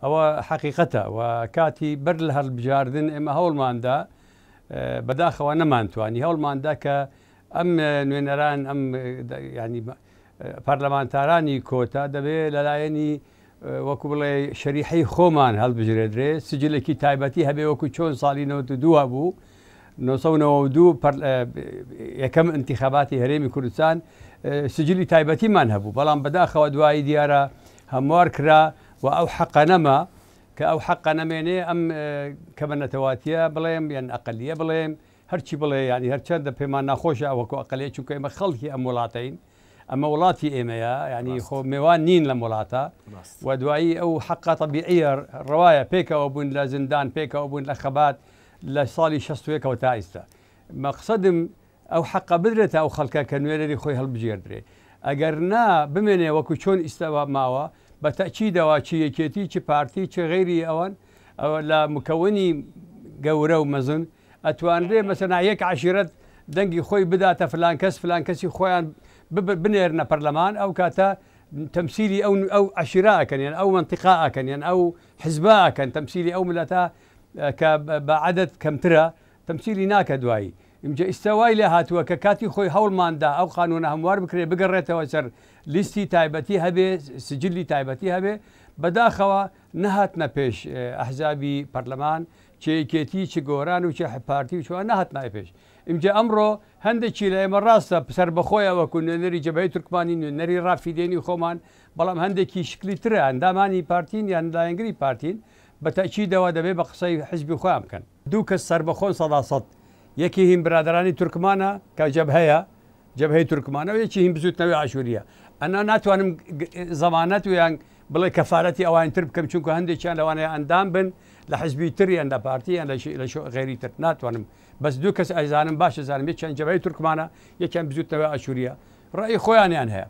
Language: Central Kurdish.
ئەوە حەقیقەتە و کاتی بەر لە هەڵبژاردن ئێمە هەوڵماندا، بەداخەوە نەمانتوانی، هەوڵماندا کە ئەم نوێنەران ئەم ینی پەرلەمانتارانی کۆتا دەبێ لەلایەنی وەکو بڵێ شەریحەی خۆمان هەڵبژرێدرێ، سجلێکی تایبەتی هەبێ وەکو چۆن ساڵی 92 هەبوو. 992 یەکەم انتخاباتی هەرێمی کوردستان سجلی تایبەتیمان هەبوو، بەڵام بەداخەوە دوایی دیارە هەموار کرا و ئەو حەقە نەما. کە ئەو حەقە نەمێنێ ئەم کەمە نەتەواتیە بڵێم یان ئەقلیە بڵێم هەرچی بڵێ، ینی هەرچەندە پێمان ناخۆشە وەکو ئەقلیە، چونکە ئێمە خەڵکی ئەم وڵاتەین، ئەمە وڵاتی ئێمەیە، ینی خۆ مێوان نین لەم وڵاتە و دوایی ئەو حەقە تەبیعیە ڕەوایە. پێکەوە بوون لە زیندان، پێکەوە بوون لە خەبات لە ساڵی 61ەوە تا ئیستا. مەقسەدم ئەو حەقە بدرێتە ئەو خەڵکە کە نوێنەری خۆی هەڵبژێردرێ. ئەگەر نا بمێنێ وەکو چۆن ئیستاوا ماوە، بە تەئکیدەوە چ یەکێتی چ پارتی چ غەیری ئەوان ئەوە لە مکەونی گەورە و مەزن ئەتوانرێ مەسەنا یەک عەشیرەت دەنگی خۆی بداتە فلان کەس، فلان کەسی خۆیان بنێرنە پەرلەمان، ئەو کاتە تەمسیلی ئەو ئەو عەشیرە ئەکەن یان ئەو مەنتیقا ئەکەن یان ئەو حزبە ئەکەن، تەمسیلی ئەو ملەتە کە بە عەدەد کەمترە تەمسیلی ناکە. دوایی ئینجا ئیستا وای لێ هاتووە کە کاتی خۆی هەوڵماندا ئەو قانونە هەموار بکرێ، بگەڕێتەوە سەر لیستی تایبەتی هەبێ، سجلی تایبەتی هەبێ، بەداخەوە نەهاتنە پێش ئەحزابی پەرلەمان، چ یەکێتی چ گۆران و چ پارتی و چوان نەهاتنە پێش. ئینجا ئەمڕۆ هەندێکی لە ئێمە ڕاستە سەربەخۆیە وەکو نوێنەری جەبهەی تورکمانی، نوێنەری ڕافیدێنی خۆمان، بەڵام هەندێکی شکلی ترە، ئەندامانی پارتین یان لایەنگری پارتین، بە تەئکیدەوە دەبێ بە قسەی حزبی خۆیان بکەن. دوو کەس سەربەخۆن 100%، یەکی هین برادەرانی تورکمانە کە جەبهەیە، جەبهەی تورکمانە، و یەکی هین بزوتنەوەی ئاشووریە. ئەنا ناتوانم زەمانەت و یان بڵێ کەفارەتی ئەوانی تر بکەم، چونکە هەندێکیان لەوانەیە ئەندام بن لە حزبی تر یان لە پارتی یان لە غێری تر، ناتوانم. بەس دوو کەس ئەزانم، باش ئەزانم، یەکیان جەبهەی تورکمانە، یەکیان بزوتنەوەی ئاشووریە، ڕەئی خۆیانیان هەیە.